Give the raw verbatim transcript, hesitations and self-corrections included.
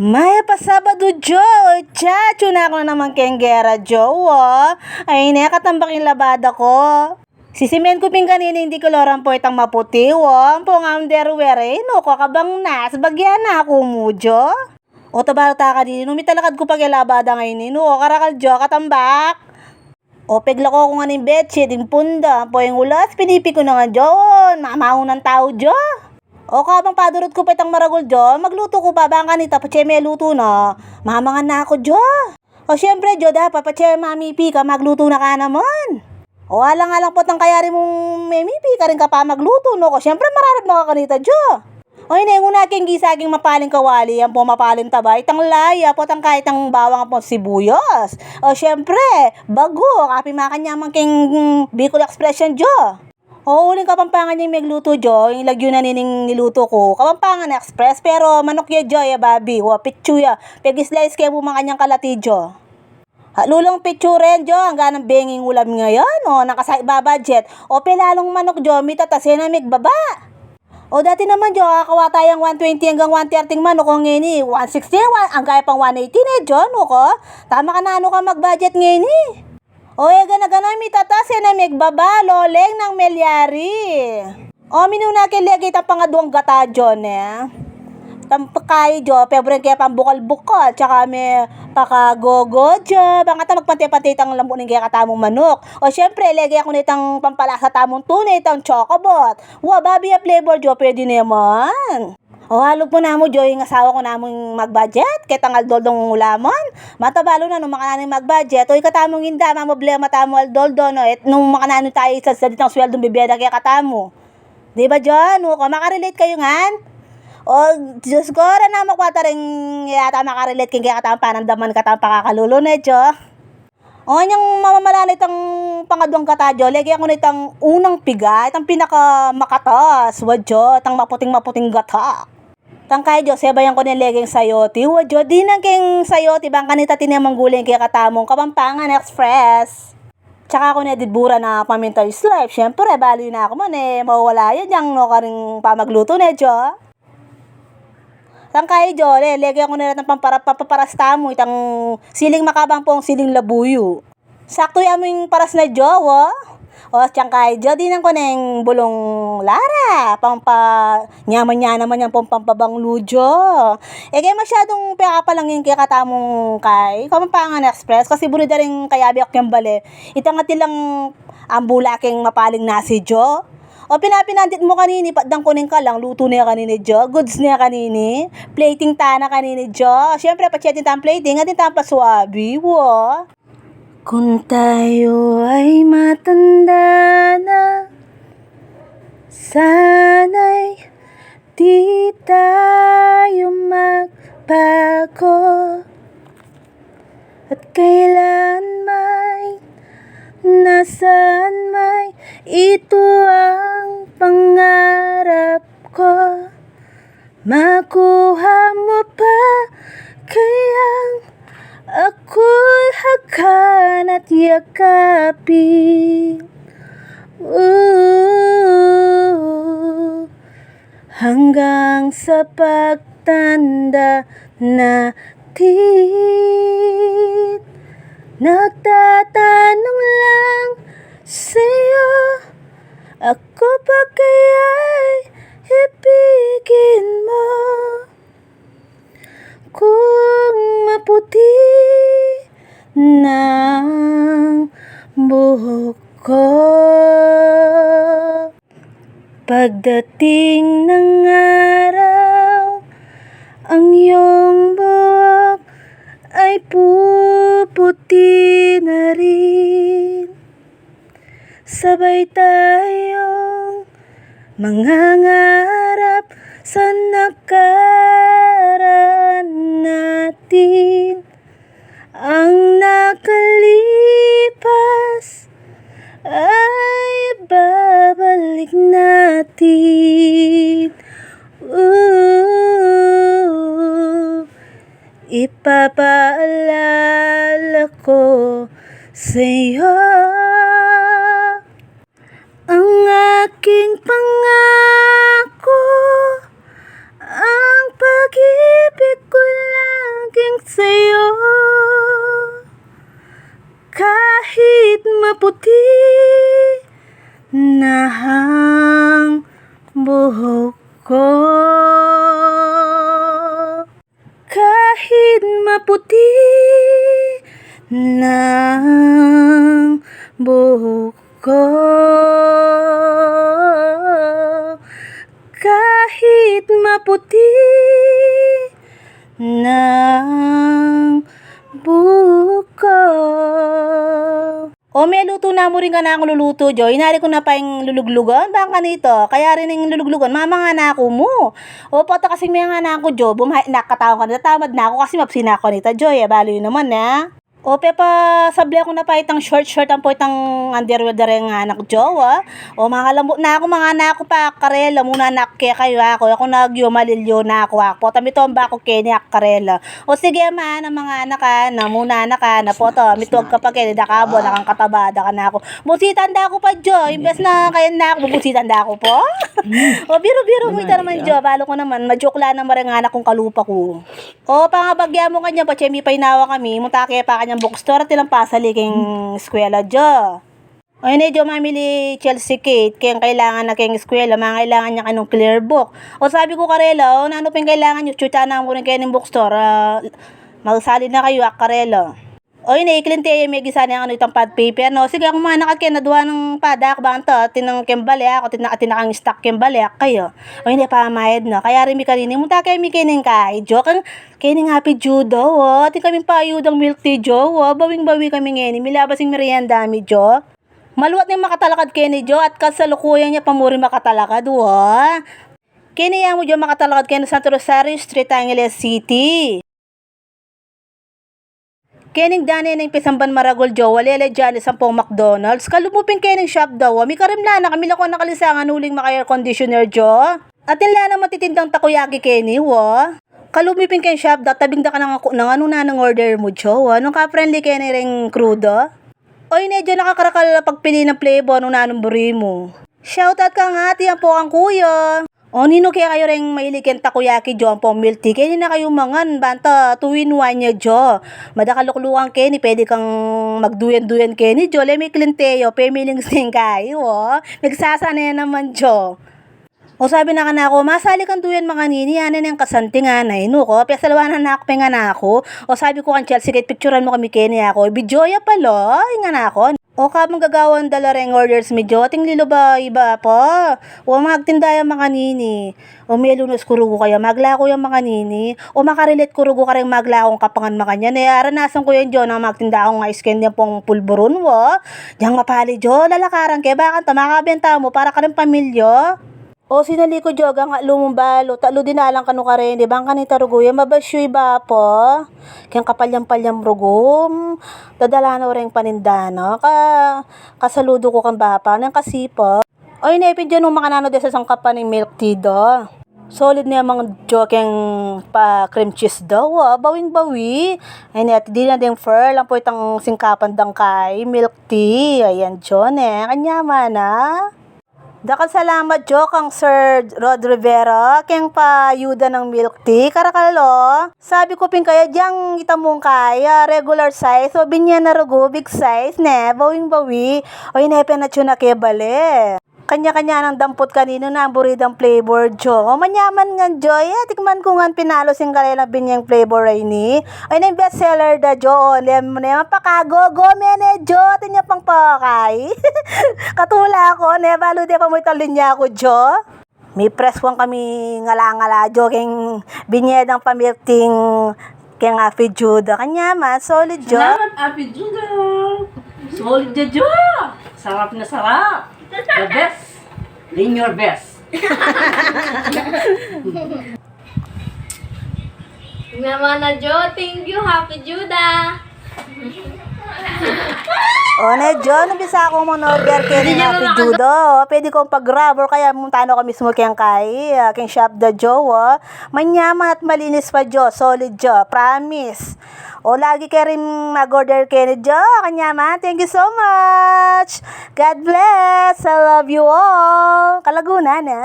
Mayap a Sabadu, Jo! Chachu na ku na naman keng gera, Jo, o. Ay, ne, katambak ing labada ku. Sisimen ku pin kanini ing di koloran pu itang maputi, o. Ampong underwear, e, nu ku, kabang nas, bagya na ku mu, Jo. O, tabalu ta kanini, nu, mitalakad ku pa keng labada ngeni, nu ku, karakal, Jo, katambak. O, peglako ku ngan ing bedsheet, ing punda, ampo ing ulas, pinipi ku na ngan, Jo, mamaunan tau, Jo. O, kabang padurut ku pa itang maragul, Jo, maglutu ku pa, bang kanita, patse me lutu na, mamangan na ku, Jo. O, siyempre, Jo, dapat patse mamipi ka, maglutu na ka naman. O, alang-alang potang kayari mung memipi karin ka pa maglutu, nu ku, siyempre, mararab na ka kanita, Jo. O, ine, nguna keng gisa king mapaling kawali, ampo mapaling taba, itang laya, potang kaya itang bawang, ampo sibuyas. O, siyempre, bagu, kapimakan ya man keng, mm, Bicol Express yan, Jo. O, uling Kapampangan yang meglutu, Jo, ing lagyu na nining nilutu ku, Kapampangan Express, pero manuk ya, Jo, ya babi, wa, pitsu ya, peg-slice ke mu man kanyang kalati, Jo. Alulang pitsure, Jo, anggang benging ulam ngayan, o, nang kasakit ba-budget. O, pelalung manuk, Jo, mitatas e na megbaba. O, dati naman, Jo, akawa tayang one twenty anggang one thirty ing manuk, o, ngeni, one sixty, one, anggang pang one eighty ne, Jo, nu ku. Tama ka na, nu ka mag-budget ngeni. O, e, gana-gana, mitatas e na megbaba, loleng nang melyari. O, minuna ke lege itang pangaduang gata, Jo, ne. Tang pakayi, Jo, peboren ke pang bukal-bukal, tsaka me pakagogo, Jo. Bang ata magpante-pante itang lambu ning kekatamung manuk. O, siyempre, lege ku na itang pampalasa tamung tune, itang Chocobot. Wa, babi a flavor, Jo, pwede ne man. O, alup mu namu, Jo, ing asawa ku namung mag-budget ketang aldo-aldong ulaman. Matabalu na nung makananu ing mag-budget. O, ikatamung inda, mamoblema tamu aldo-aldo, no? Et nung makananu tayu isadsad itang sweldung bibie da kekatamu. Di ba, Jo? Nu ku, makarelate kayu ngan? O, Diyos ku, reng namu, kwatren yata makarelate keng kekatamung panandaman, kekatamung pakakalulu, ne, Jo? O, inyang mamamala na itang pangaduang gata, Jo, lege ku na itang unang piga, itang pinakamakatas, wa, Jo, itang maputing-maputing gata. Tang kaya, Jo, sebayan ku na ing legeng sayote, wa, Jo, dinan keng sayote, bang kanita tine mangguleng kekatamung Kapampangan Express. Tsaka ku ne dibura na paminta is life. Siyempre, bali na ku man, e, mawala yan, yang nu karing pamaglutu, ne, Jo. Tang kaya, Jo, le, lege ku na rin itang pampara-, pampaparas tamu, itang siling makaba ampong siling labuyu. Saktu ya mu ing paras na, Jo, o. O, tsang kaya, Jo, dinan ku neng bulung lara, pampa-, nyaman-nyaman yang pampabanglu, Jo. E ke masyadung pekapalangin kekatamung kay Kapampangan Express, kasi buri da ring kayabe ku keng bale. Itang atilang ambula keng mapaling nasi, Jo. O, pinapinandit mu kanini, patdan ku neng kalang, lutu ne kanini, Jo. Goods ne kanini. Plating ta na kanini, Jo. Siyempre, patse atin tang plating, atin tang pasuabi, wa. Kung tayo ay matanda na, sana'y di tayo magbago. At kailan may, nasaan may, ito ang pangarap ko. Makuha mo pa kayang ako'y hakan at yakapin. Ooh, hanggang sa pagtanda natin, nagtatanong lang sa'yo, ako ba kaya'y ibigin mo? Kung maputi na ang buhok ko. Pagdating ng araw, ang iyong buhok ay puputi na rin. Sabay tayong mangangarap sa nakaraan natin. Ang nakalipas ay babalik natin. Ooh, ipapaalala ko sa'yo ang aking pangako, ang pag-ibig ko lang. Maputi nang buhok ko, kahit maputi nang buhok ko. O, melutu na mu rin kanakung lulutu, Jo. Inari ku na pa ing luluglugan, bang kanita. Kaya rin ing luluglugan, mama, ngana ku mu. O, pota kasi me ngana ku, Jo. Bumahit na katawa kanita, tamad na ku kasi mapsi na ku kanita, Jo. E, balu yu naman, e. O, pepasable ku na pa itang short-short ampo itang underwear da reng anak, Jo, a. O, mangalambut na ku, mangana ku pa karela, muna na ku kekayu, a. Aku, aku na agyu, malilyo na ku, a. Pota mitomba ku keni, a, karela. O sige, ma, na, mangana ka na, muna na ka na, pota, mituag ka pa keni, da ka bu, na kang kataba, da kanaku. Busitan da ku pa, Jo, imbes na kayan na ku, bubusitan da ku pa. O, biru-biru mu ita naman, Jo, balu ku naman, majoke la naman reng anak kung kalupa ku. O, pangabagya mu kanyan, patse mipainawa kami, munta ke pa kanyang bookstore, at ilang pasali keng eskwela, Jo. O, ini, Jo, mamili Chelsea Kate, keng kailangan na keng eskwela, mangailangan ya kanung clear book. O, sabi ku karela, o, nanu pin kailangan yu, tsuta na mu rin keni bookstore, a, magsali na kayu, a, karela. O, ini, iklinte ya, megisa na yang anu, itang pad paper, no? Sige, aku manakad keni, adua nang padak, banta, atin nang keng bale, aku, atin na, atin na kang stock keng bale, kayu. O, ini, pamayad na. Kaya rin mi kanini, munta kami keni keng kai, Jo, keng, keni nga pi Judo, o, atin kaming payudang milk tea, Jo, o, bawing-bawi kami ngeni, milabas ing merienda mi, Jo. Maluat neng makatalakad keni, Jo, at kasalukuyan ya pa mu rin makatalakad, wa. Keni ya mu, Jo, makatalakad keni Santo Rosario Street, Angeles City. Kening dane neng pisamban maragul, Jo, walele dyan isang pong McDonald's. Kalub mu pin kening shop da, wa. Mikarimla na kami, lakwan na kalisangan uling maka-air conditioner, Jo. Atin la nang matitindang takoyaki keni, wa. Kalub mu pin keng shop da, tabing da ka nang aku, nang anu na nang order mu, Jo, wa. Nung ka-friendly keni reng crew da. O, ini, Jo, nakakarakal pagpili nang flavor nung nanung buri mu. Shoutout kang ati, ampo kang kuya. O, ninu kekayu reng mahilig keng takoyaki, Jo, ampo milk tea, keni na kayu mangan, banta two in one ya, Jo. Mada ka luklukan keni, pwede kang magduyan-duyan keni, Jo, le miklinte yu, pemiling singkayu, o. Migsasane naman, Jo. O, sabi na kanaku, masali kang duyan makanini, anen yang kasanting, a, na inu ku. Pesalwanan na ku pin nganaku. O, sabi ku kang Chelsea Kate, picturan mu kami keni, aku. Video ya pala, ing nganaku. O, kabang gagawan da la reng orders mi, Jo, ating lilu ba iba pa. O, magtinda ya makanini. O, melunus ku rugu kaya, maglaku ya makanini. O, makarelate ku rugu kareng maglaku kung kapangan makanyan. E, aranasan ku yan, Jo, nang magtinda kung ice candy ampong pulburun, wa. Yang mapali, Jo, lalakaran ke, bakanta makabenta mu para kareng pamilya. O, sinali ku, Jo, gang atlu mung balu, tatlu dinalan kanu kareni, bang kanita rugu ya, mabasyu iba pa. Keng kapalyam-palyam rugu, dadala na reng paninda na, ka, kasaludu ku kang bapa, neng kasipa. O, ini pin, Jo, nung makananu de sa sangkapan ning milk tea da. Solid ne mang, Jo, keng pa cream cheese da, wa, bawing-bawi. Ay, ini, at di na ding fur, lang po itang singkapan dang kai, milk tea. Ayan, Jo, ne, kanyaman, a. Dakal salamat, Jo, kang Sir Rod Rivera, keng payuda nang milk tea, karakal, o. Sabi ku pin kaya, dyang ita mung kai, a, regular size, o, binye na rugu, big size, ne, bawing-bawi, o, inepe na tsu na ke bale. Kanya-kanya nang dampot kaninu nang buri dang flavor, Jo. O, manyaman ngan, Jo, e, tikman ku ngan pin alu sing karelang binyeng flavor a ini. Ay, neng best seller da, Jo, o, lem, ne, mapakagogo, mene, Jo, atin ya pang pakay. Katula ku, ne, balu de pa mu itang linya ku, Jo. Mipress wang kami ngala-ngala, Jo, keng binye dang pamilting keng Afi Juda. Kanyaman, solid, Jo. Salamat, Afi Juda. Solid ya, Jo. Sarap na sarap. The best. Bring your best. Naman na, Jo. Thank you, Happy Juda. O, ne, Jo, nung bisa ku mu in-order keni, Happy Juda, o, pwede kung pag-grab or kaya munta na ka mismu keng kai, a, keng shop da, Jo, o. Manyaman at malinis pa, Jo. Solid, Jo. Promise. O, lagi ke rin mag-order keni, Jo. Kanyaman, thank you so much. God bless. I love you all. Kalagunan, e.